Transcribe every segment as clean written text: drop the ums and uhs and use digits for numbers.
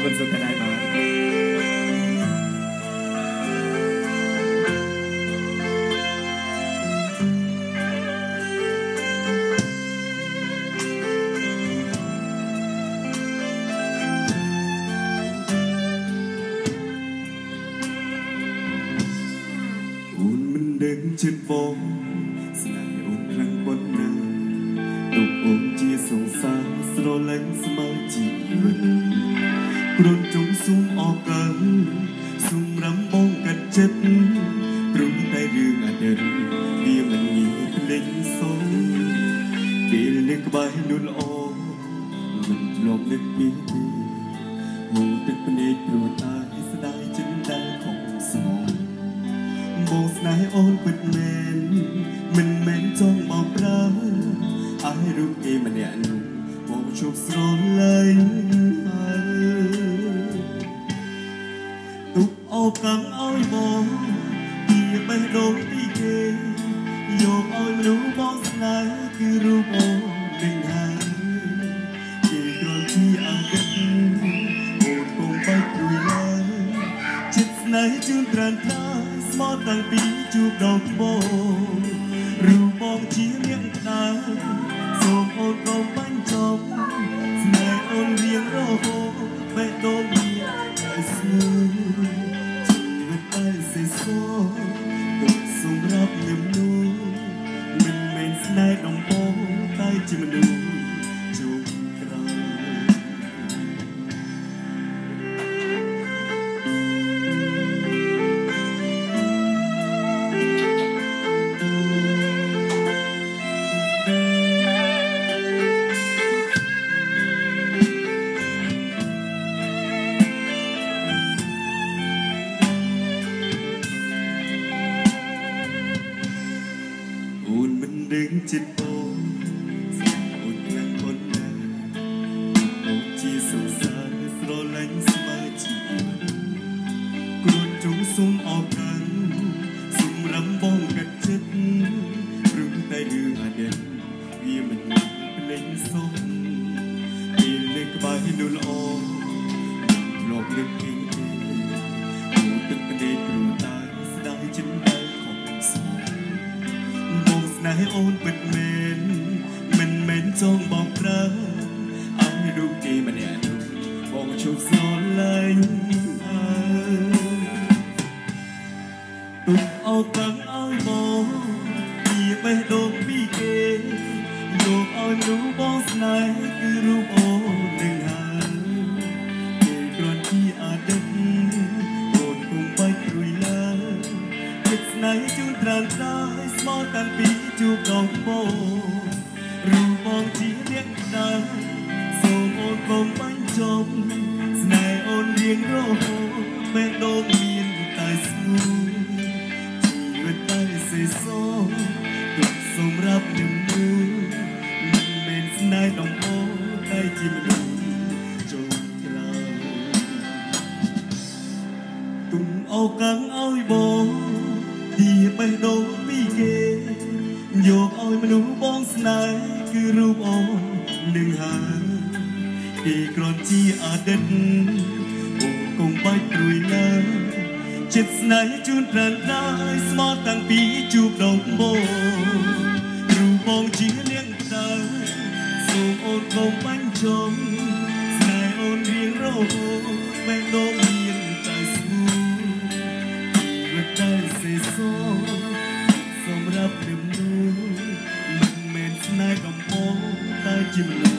អរគុណសូមតែដែរបាទអូនមិនដឹងចិត្តបងស្នេហ៍អូនខ្លាំងប៉ុណ្ណាទុកអូនជាសង្សារស្រឡាញ់ស្មើជីវិតគ្រុនចង់សុំអរកើសុំរំបងកាត់ចិត្តព្រោះតែរឿងអតីតវាមិនងាយភ្លេចសូមពេលនៅក្បែរនោះល្អមិនធ្លាប់នឹកពីទេហូរទឹកភ្នែកព្រោះតែស្ដាយចិត្តដែលខំស្មងបងស្នេហ៍អូនពិតមែនមិនមែនចង់មកប្រើឲ្យរូបគេម្នាក់នោះបងជប់ស្រឡាញ់ហើយទុកអូកាំងឲ្យបងពីបេះដូងពីគេយកឲ្យមនុស្សបងស្នេហ៍គឺរូបអូននឹងហើយគេគ្រាន់ជាអតីតអូនគង់បែកព្រួយឡើយចិត្តស្នេហ៍ជូនត្រានត្រាស្មោះតាំងពីជួបដល់បងរូបបងជានាងក្តៅសូមអូនកុំបាញ់ចំស្នេហ៍អូនរៀងរហូតបេះដូងមានតែស្ងួនជីវិតតែសេសសល់ទុកសម្រាប់ញឹមនោះមិនមែនស្នេហ៍ដំបូងតែជាមនុស្សជុំក្រោយអូនមិនដឹងចិត្តបងស្នេហ៍អូនខ្លាំងប៉ុណ្ណាអូនជាសង្សារស្រឡាញ់ស្មើជីវិតគ្រួនចង់សុំអរកាំងសុំរំបងកាត់ចិត្តព្រោះតែរឿងអតីតវាមិនភ្លេចសុំពេលនៅក្បែរនោះល្អធ្លាប់នឹកពីទេអូទឹកភ្នែកព្រោះតែស្ដាយចិត្តដែលខំស្មោះបងស្នេហ៍អូនពិតមែនមិនមែនចង់បងប្រើឲ្យរូបគេម្នាក់នោះបងជប់ស្រឡាញ់ហើយទុកអូកាំងឲ្យបងពីបេះដូងពីគេយកឲ្យមនុស្សបងស្នេហ៍គឺរូបអូននឹងហើយគេគ្រាន់ជាអតីតអូនគង់បាច់ព្រួយឡើយចិត្តស្នេហ៍ជូនត្រានត្រាយស្មោះតាំងពីជួបដល់បងរូបបងជាអ្នកក្តៅសូមអូនកុំបាញ់ចំស្នេហ៍អូនរៀងរហូតបេះដូងមានតែស្ងួនជីវិតតែសេសសល់ទុកសម្រាប់នឹងមួយមិនមែនស្នេហ៍ដំបូងតែជាមនុស្សចុងក្រោយទុំអូកាំងឲ្យបងទីបេះដូងពីគេយកឲ្យមនុស្សបងស្នេហ៍គឺរូបអូននឹងហើយគេគ្រាន់ជាអតីតអូនកុំបាច់ព្រួយឡើយចិត្តស្នេហ៍ជូនត្រានត្រាយស្មោះតាំងពីជួបដំបូងរូបបងជានាងក្តៅសូមអូនកុំបាញ់ចំស្នេហ៍អូនរៀងរហូតបេះដូងមានតែស្ងួនជីវិតតែសេសសល់សម្រាប់នឹងនោះមិនមែនស្នេហ៍ដំបូងតែជាមនុស្ស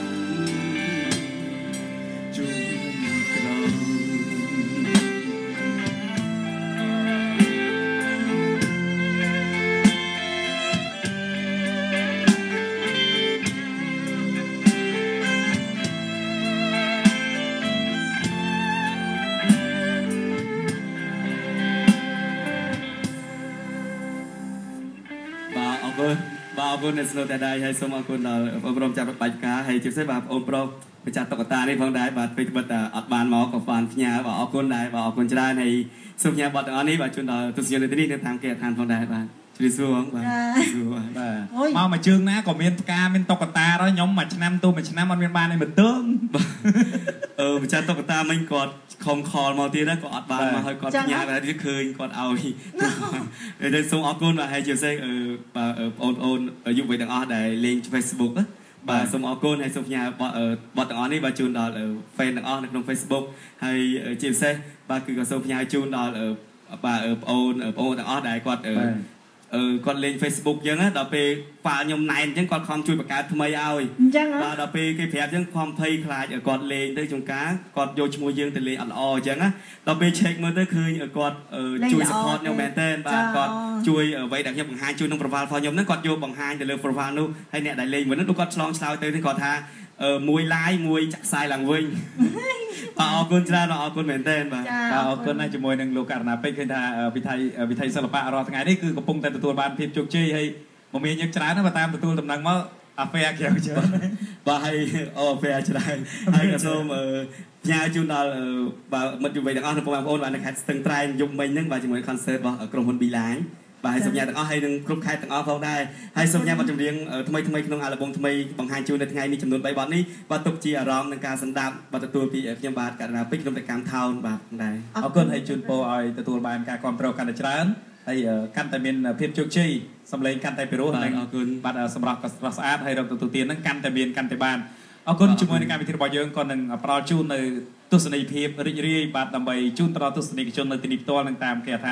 ជុំក្រោយ បាទអរគុណអ្នកស្នូតែដែរហើយសូមអរគុណដល់បងប្រុសចាប់បាច់ការហើយជាពិសេសបាទបងប្រុសម្ចាស់តុក្កតានេះផងដែរបាទពេលត្បិតអត់បានមកក៏បានផ្ញើបាទអរគុណដែរបាទអរគុណច្រើនហើយសូមផ្ញើបទទាំងអស់នេះបាទជូនដល់ទស្សនិកជននៅទីនេះនៅតាមគេហដ្ឋានផងដែរបាទ។ ជម្រាបសួរបងបាទសួរបាទ មកមួយជើងណាក៏មានផ្កាមានតុក្កតាដល់ខ្ញុំមួយឆ្នាំទៅមួយឆ្នាំអត់មានបានអីមកទើង ម្ចាស់តុក្កតាមិញគាត់ខំខលមកទៀតណាក៏អត់បានមកហើយគាត់ផ្ញើតែឃើញគាត់ឲ្យតែសូមអរគុណបាទហើយជាពិសេសបាទបងប្អូនយុវវ័យទាំងអស់ដែលលេង Facebook បាទសូមអរគុណហើយសូមផ្ញើបទទាំងអស់នេះបាទជូនដល់ fan ទាំងអស់នៅក្នុង Facebook ហើយជាពិសេសបាទគឺក៏សូមផ្ញើជូនដល់បាទបងប្អូនទាំងអស់ដែលគាត់គាត់លេង Facebook អញ្ចឹងណាដល់ពេល file ខ្ញុំណែនអញ្ចឹងគាត់ខំជួយបង្កើតថ្មីឲ្យ អញ្ចឹង បាទដល់ពេលគេប្រាប់អញ្ចឹងខំភ័យខ្លាចគាត់លេងទៅជួនកាលគាត់យកឈ្មោះយើងទៅលេងអត់ល្អអញ្ចឹងណាដល់ពេល check មើលទៅឃើញគាត់ជួយ support ខ្ញុំមែនទែនបាទគាត់ជួយអ្វីដែលខ្ញុំបង្ហាញជួយក្នុង profile របស់ខ្ញុំហ្នឹងគាត់យកបង្ហាញទៅលើ profile នោះហើយអ្នកដែលលេងមួយហ្នឹងគាត់ឆ្លងឆ្លើយទៅគាត់ថាមួយ like មួយចាក់ខ្សែឡើងវិញបាទអរគុណច្រើនអរគុណមែនទែនបាទ បាទអរគុណណាស់ជាមួយនឹងលោកករណាពេជ្រឃើញថាវិថីសិល្បៈរាល់ថ្ងៃនេះគឺកំពុងតែទទួលបានភាពជោគជ័យហើយមមាញឹកច្រើនណាស់បើតាមទទួលដំណឹងមកអាហ្វែក្រៅច្រើន បាទហើយអូអាហ្វែច្រើនហើយក៏សូមផ្ញើជូនដល់បាទមិត្តយុវវ័យទាំងអស់និងបងប្អូនបាទនៅខេត្តស្ទឹងត្រែងយប់មិញហ្នឹងបាទជាមួយ concert របស់ក្រុមហ៊ុន Beeline បាទហើយសូមញ៉ាំទាំងអស់ហើយនឹងគ្រប់ខេត្តទាំងអស់ផងដែរហើយសូមញ៉ាំបទចម្រៀងថ្មីថ្មីក្នុងអាល់ប៊ុមថ្មីបង្ហាញជូននៅថ្ងៃនេះចំនួន3បទនេះបាទទុកជាអារម្មណ៍នឹងការសម្ដាប់បាទទទួលពីខ្ញុំបាទករណាពេជ្រក្នុងតែកម្មថោនបាទផងដែរ អរគុណហើយជូនពរឲ្យទទួលបានការគ្រប់គ្រងកាន់តែច្រើនហើយកាន់តែមានភាពជោគជ័យសម្លេងកាន់តែពិរោះនិង អរគុណ បាទសម្រាប់ក៏ស្រស់ស្អាតហើយរកទទួលទាននឹងកាន់តែមានកាន់តែបានអរគុណជាមួយនឹងកម្មវិធីរបស់យើងក៏នឹងផ្ដល់ជូននៅទស្សនីយភាពរីករាយបាទដើម្បីជូនទៅដល់ទស្សនិកជននៅទីនេះផ្ទាល់និងតាមគេហដ្ឋាន។